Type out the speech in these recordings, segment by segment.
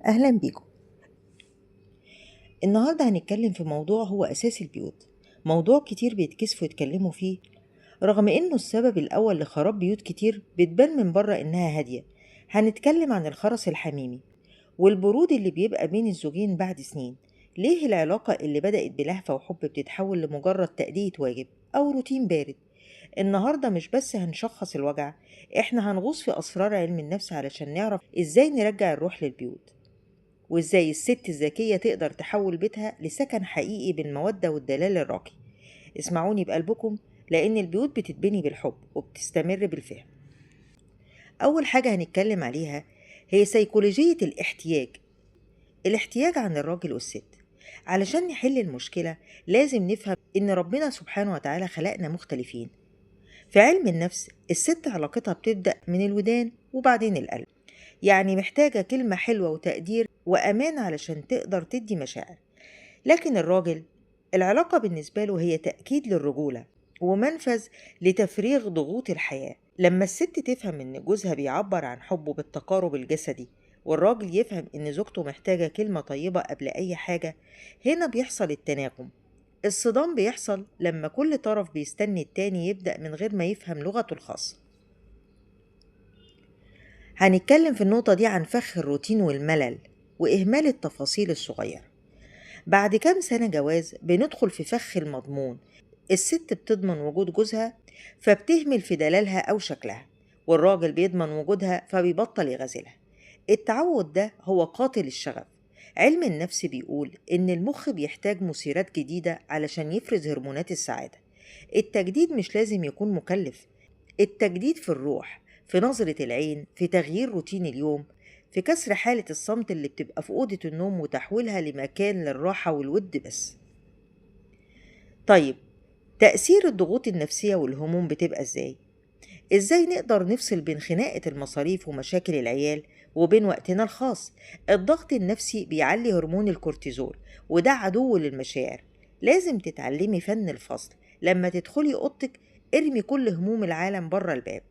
أهلا بيكم. النهاردة هنتكلم في موضوع هو أساس البيوت، موضوع كتير بيتكسفوا يتكلموا فيه، رغم إنه السبب الأول لخراب بيوت كتير بتبان من بره إنها هادية. هنتكلم عن الخرس الحميمي والبرود اللي بيبقى بين الزوجين بعد سنين. ليه العلاقة اللي بدأت بلهفة وحب بتتحول لمجرد تأدية واجب أو روتين بارد؟ النهاردة مش بس هنشخص الوجع، احنا هنغوص في أسرار علم النفس علشان نعرف ازاي نرجع الروح للبيوت، وازاي الست الذكية تقدر تحول بيتها لسكن حقيقي بالمودة والدلال الراقي. اسمعوني بقلبكم، لأن البيوت بتتبني بالحب وبتستمر بالفهم. أول حاجة هنتكلم عليها هي سيكولوجية الاحتياج، الاحتياج عن الراجل والست. علشان نحل المشكلة لازم نفهم إن ربنا سبحانه وتعالى خلقنا مختلفين. في علم النفس الست علاقتها بتبدأ من الودان وبعدين القلب، يعني محتاجة كلمة حلوة وتقدير وأمان علشان تقدر تدي مشاعر. لكن الراجل العلاقة بالنسبة له هي تأكيد للرجولة ومنفذ لتفريغ ضغوط الحياة. لما الست تفهم إن جوزها بيعبر عن حبه بالتقارب الجسدي، والراجل يفهم إن زوجته محتاجة كلمة طيبة قبل أي حاجة، هنا بيحصل التناغم. الصدام بيحصل لما كل طرف بيستني التاني يبدأ من غير ما يفهم لغته الخاصة. هنتكلم في النقطة دي عن فخ الروتين والملل وإهمال التفاصيل الصغيرة. بعد كام سنة جواز بندخل في فخ المضمون. الست بتضمن وجود جوزها فبتهمل في دلالها أو شكلها، والراجل بيضمن وجودها فبيبطل يغازلها. التعود ده هو قاتل الشغف. علم النفس بيقول إن المخ بيحتاج مثيرات جديدة علشان يفرز هرمونات السعادة. التجديد مش لازم يكون مكلف، التجديد في الروح، في نظرة العين، في تغيير روتين اليوم، في كسر حالة الصمت اللي بتبقى في أوضة النوم وتحويلها لمكان للراحة والود بس. طيب، تأثير الضغوط النفسية والهموم بتبقى إزاي؟ إزاي نقدر نفصل بين خناقة المصاريف ومشاكل العيال وبين وقتنا الخاص؟ الضغط النفسي بيعلي هرمون الكورتيزول، وده عدو للمشاعر. لازم تتعلمي فن الفصل. لما تدخلي أوضتك ارمي كل هموم العالم بره الباب،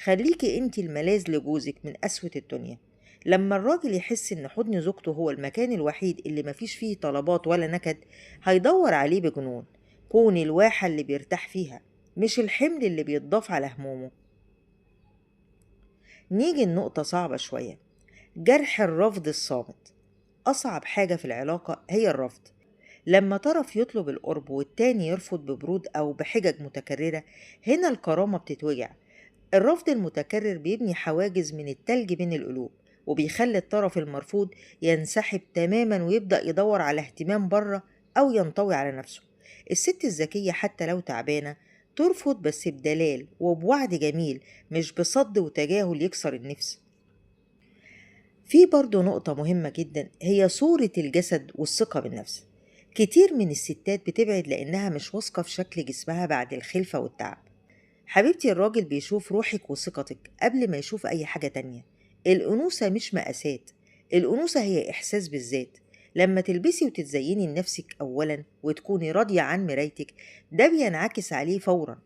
خليكي انتي الملاذ لجوزك من قسوة الدنيا. لما الراجل يحس ان حضن زوجته هو المكان الوحيد اللي مفيش فيه طلبات ولا نكد، هيدور عليه بجنون. كوني الواحة اللي بيرتاح فيها، مش الحمل اللي بيتضاف على همومه. نيجي النقطة صعبة شوية، جرح الرفض الصامت. أصعب حاجة في العلاقة هي الرفض. لما طرف يطلب القرب والتاني يرفض ببرود أو بحجج متكررة، هنا الكرامة بتتوجع. الرفض المتكرر بيبني حواجز من التلج بين القلوب، وبيخلي الطرف المرفوض ينسحب تماما ويبدأ يدور على اهتمام بره أو ينطوي على نفسه. الست الذكية حتى لو تعبانة ترفض، بس بدلال وبوعد جميل، مش بصد وتجاهل يكسر النفس. في برضو نقطة مهمة جدا، هي صورة الجسد والثقة بالنفس. كتير من الستات بتبعد لأنها مش واثقة في شكل جسمها بعد الخلفة والتعب. حبيبتي، الراجل بيشوف روحك وثقتك قبل ما يشوف أي حاجة تانية. الأنوثة مش مقاسات، الأنوثة هي إحساس بالذات. لما تلبسي وتتزيني لنفسك أولا وتكوني راضية عن مرايتك، ده بينعكس عليه فورا.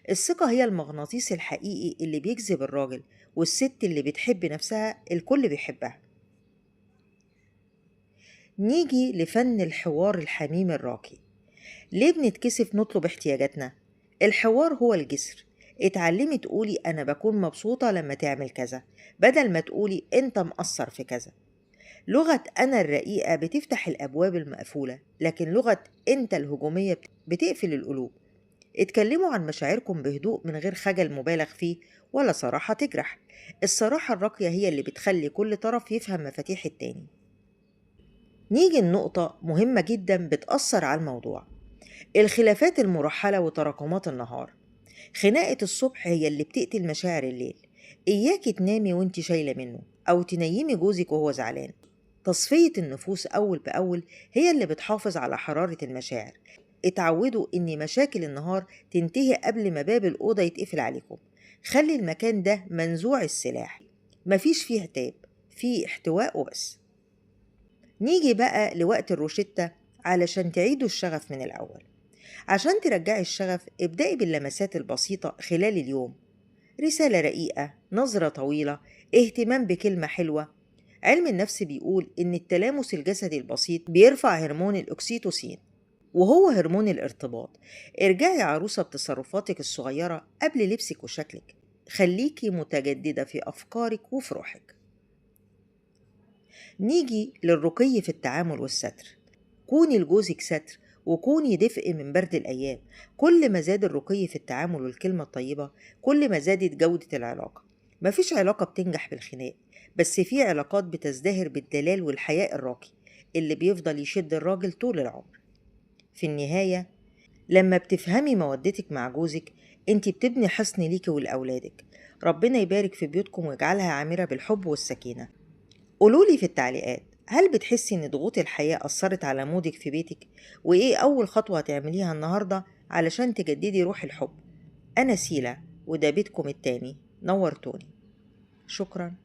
الثقة هي المغناطيس الحقيقي اللي بيجذب الراجل، والست اللي بتحب نفسها الكل بيحبها. نيجي لفن الحوار الحميم الراقي. ليه بنتكسف نطلب احتياجاتنا؟ الحوار هو الجسر. اتعلمي تقولي أنا بكون مبسوطة لما تعمل كذا، بدل ما تقولي أنت مقصر في كذا. لغة أنا الرقيقة بتفتح الأبواب المقفولة، لكن لغة أنت الهجومية بتقفل القلوب. اتكلموا عن مشاعركم بهدوء من غير خجل مبالغ فيه ولا صراحة تجرح. الصراحة الراقية هي اللي بتخلي كل طرف يفهم مفاتيح التاني. نيجي النقطة مهمة جدا بتأثر على الموضوع، الخلافات المرحلة وتراكمات النهار. خناقة الصبح هي اللي بتقتل مشاعر الليل. إياكي تنامي وانت شايلة منه، أو تنيمي جوزك وهو زعلان. تصفية النفوس أول بأول هي اللي بتحافظ على حرارة المشاعر. اتعودوا إن مشاكل النهار تنتهي قبل ما باب الأوضة يتقفل عليكم. خلي المكان ده منزوع السلاح، مفيش فيه عتاب، فيه احتواء وبس. نيجي بقى لوقت الروشتة علشان تعيدوا الشغف من الأول. عشان ترجعي الشغف ابدأي باللمسات البسيطة خلال اليوم، رسالة رقيقة، نظرة طويلة، اهتمام بكلمة حلوة. علم النفس بيقول إن التلامس الجسدي البسيط بيرفع هرمون الأكسيتوسين، وهو هرمون الارتباط. ارجعي عروسة بتصرفاتك الصغيرة قبل لبسك وشكلك، خليكي متجددة في أفكارك وفي روحك. نيجي للرقي في التعامل والستر. كوني لجوزك ستر، وكوني دفء من برد الأيام. كل ما زاد الرقي في التعامل والكلمة الطيبة، كل ما زادت جودة العلاقة. مفيش علاقة بتنجح بالخناق، بس في علاقات بتزدهر بالدلال والحياء الراقي اللي بيفضل يشد الراجل طول العمر. في النهاية، لما بتفهمي مودتك مع جوزك، انت بتبني حصن ليكي ولأولادك. ربنا يبارك في بيوتكم ويجعلها عامرة بالحب والسكينة. قولولي في التعليقات، هل بتحسي ان ضغوط الحياة أثرت على مودك في بيتك؟ وإيه أول خطوة هتعمليها النهاردة علشان تجددي روح الحب؟ أنا سيلا، وده بيتكم التاني. نورتوني. شكرا.